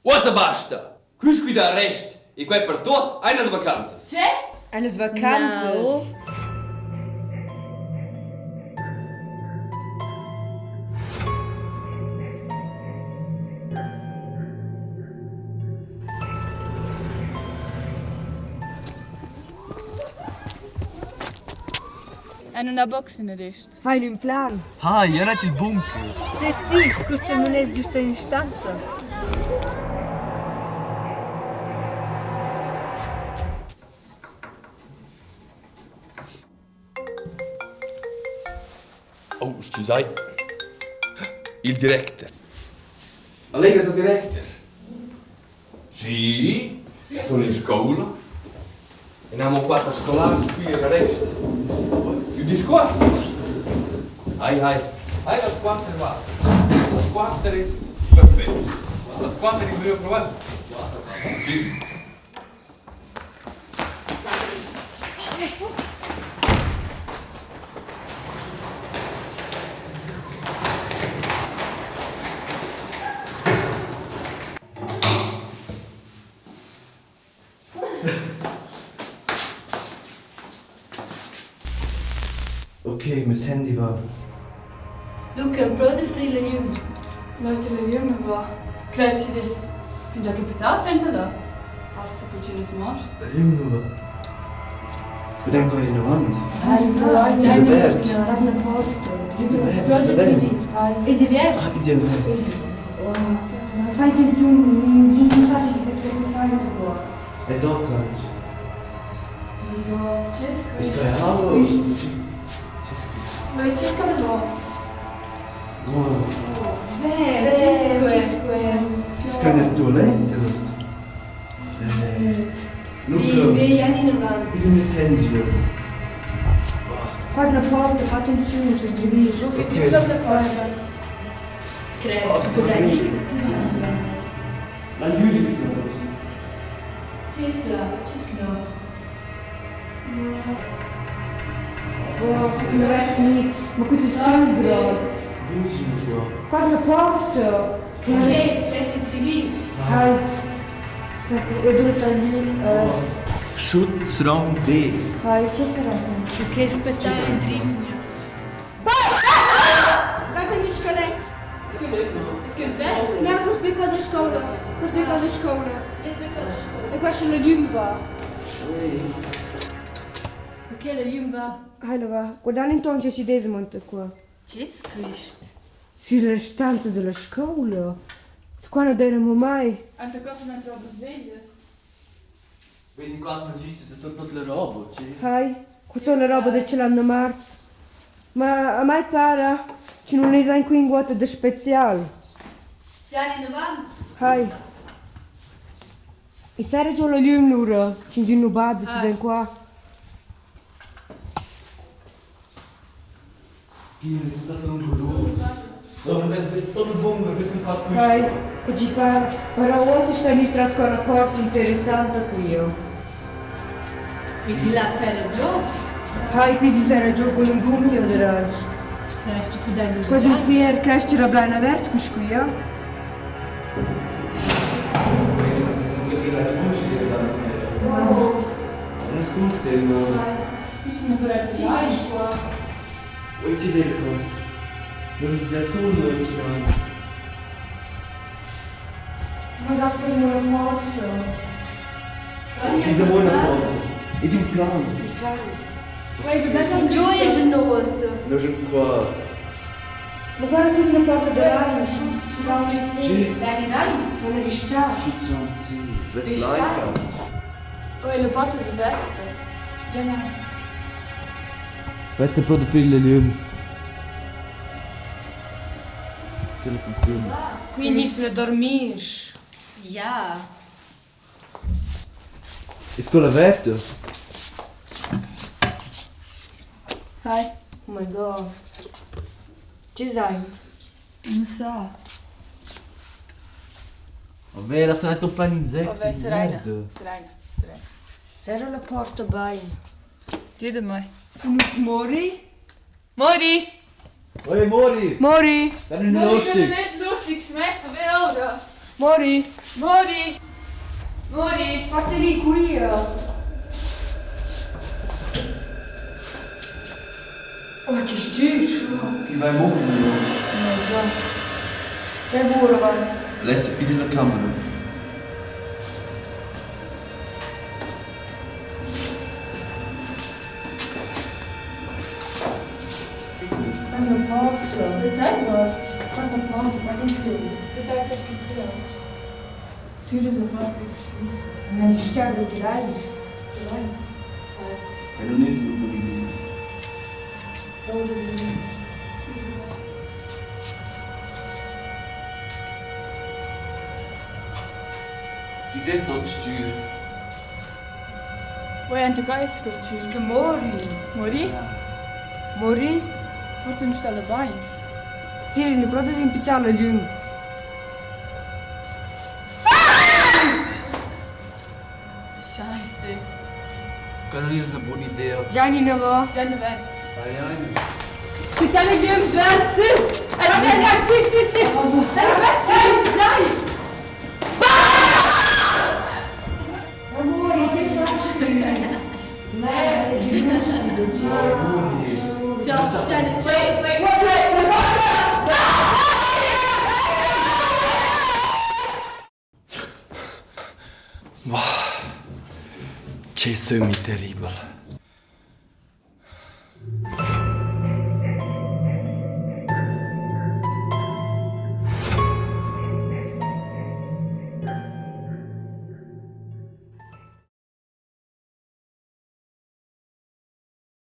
Uossa basta! Quist qui da rest e quai per tuots ein las vacanzas. Che? Ein las vacanzas. En una box in rest. Fain ün plan. Ha, jeu net il bunker. Precis, cur cha nun es güsta in stanza. Oh, stüsai. Il directer. Allegra sa directer. Sì, sun in scoula. E n'ha amo quatter scolars qui e rest. Ün discuors. Hai, hai. Hai las quatter va. Las quatter es perfet. Las quatter in prima prova. Sì. Ok, meis handy va. Luca, emprova da frir la glüm. Leute, la glüm nu va. Crest chi'd es fingià capità dschenta là? Forsa cul ch'ün es mort? La glüm nu va. Pudain co ir inavant? È avert. È avert, è avert. Es avert? Ah, è avert. Fai attenziun, non facci di frequentare qua. È dopo anche. Chi es È quist? sbagliato. Ma chi es che va? No. Beh, chi es que? Scanner toilette. Eh. Luca. Ve, Jan inavant. Ist mein Handy schnell. Qua la porta, fa attenzione, c'è il Ok. Crest, pudai ir? La luce che si Chi es là? Chi es là? Oh, non è niente. Ma questo è sangro. Luce qua. Qua la porta. Ok, es il divir. Hai. Aspetta, io devo tagliare. Schutzraum B. Hai, c'è sarà? Ok, aspettai un drifnio. Guarda gli scaletti. Es che c'è? No, cos becco alla scuola. Cos becco alla scuola. E qua c'è la lingua. Ok, la glüm va. Allora, guardate intorno ci desmonta qua. Chi es quist? Sulla stanza della scuola. Qua non eravamo mai. Ante qua sono robas veglias. Vedi qua magistri tutta tutta la roba, sì. Hai, questa è la roba che ce l'hanno marzo. Ma a me pare che non è anche in guata di speciale. Jan inavant. Hai. E sarà già la luna, c'è un bad, ci ven qua. Io sono stato un curioso. Dopo che tutto il bunker che mi fa questo. Hai, che ci pare. Però ora si sta in tras con una porta interessante qui. oh. Vedi là serra giù. Hai, qui si sarà giù con un gummi o d'orange. Crest, pudai ir? Quasi un fier cresce la blana verde, questo qui, oh. Nessun tema. Chi es qua? Oi ci vedo. Non mi da solo e ci va. Ma da cosa non la porta? Diese buona porta. Ed un plan. Giù è nossa. Noi siamo qua. Ma guarda questa è una porta da Schutzraum C. Sì. Dai inavant. Sono risciato. Schutzraum C. Svet Risciato. Oh, la porta è aperta. Gianna. Vette pro de figlie lüm. Telefon Quindi sono a dormire. Ja. È scuola aperta? Hi. Oh my god. Ci sei? Non so. Vabbè, la sono un plan in zec, Vabbè, Serena. Serena, Serena. Serra la porta bene. Gida mai. Mori? Mori! Oi Mori! Mori! Das ist lustig. nicht lustig, schmeckt, wie oder? Mori! Mori! Mori! Fateli cuira! Oh, che stür! Chi vai mo cun io? Merda. Tgei buora vai? Alessia, piglia la camera. Questa non porta. Vezzais morts? Questa non porta, fai attenzione. Aspetta, schizzerò. Tür sofort wieder schließen. Non stelle gleich. Che non è una buona idea. Chi sei tot stür? Vuoi anche qua scorci? Che mori? Mori? Mori? Forse non sta bene. Sì, ne prodo di impizzare la luna. Scheiße. Che non è una buona idea. Gianni ne va. Gianni va. Ai ai. Speziale Liam Schwärze! Nein, nein, sì, sì, sì! Nein, nein, Gianni! Amore, ti faccio. Ma è Ciao, Gianni, wait, wait, wait, wait, wait! Che sömmi terribel.